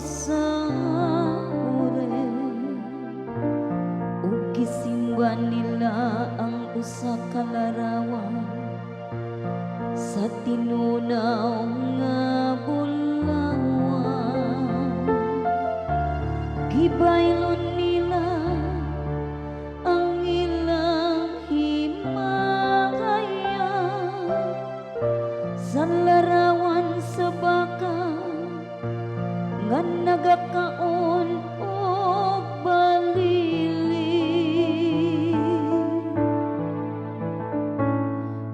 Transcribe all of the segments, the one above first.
sa Horeb ug gisimba nila ang usa ka larawan sa tinunaw nga bulawan. Gibaylon nila ang ilang himakaya sa larawan sa baka nga nagakaon og balili.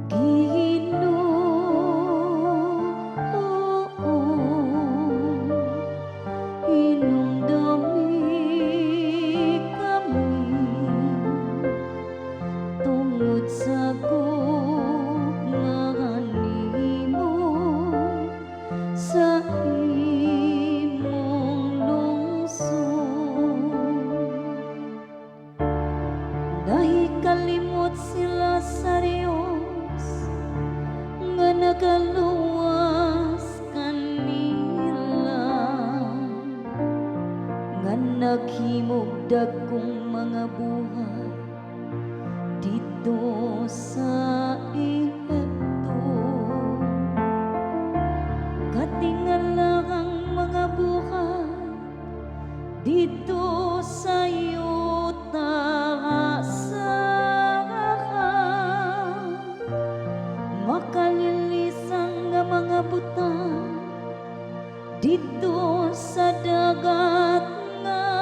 Ginoo, hinumdumi kami tungod sa gugma nimo sa imong lungsod. Nahikalimot sila sa Dios nga nagaluwas kanila, nga naghimog dagkong mga buhat didto sa Ehipto. Katingala ang mga buhat didto sa yuta sa Ham. Makalilisang nga mga butang didto sa dagat nga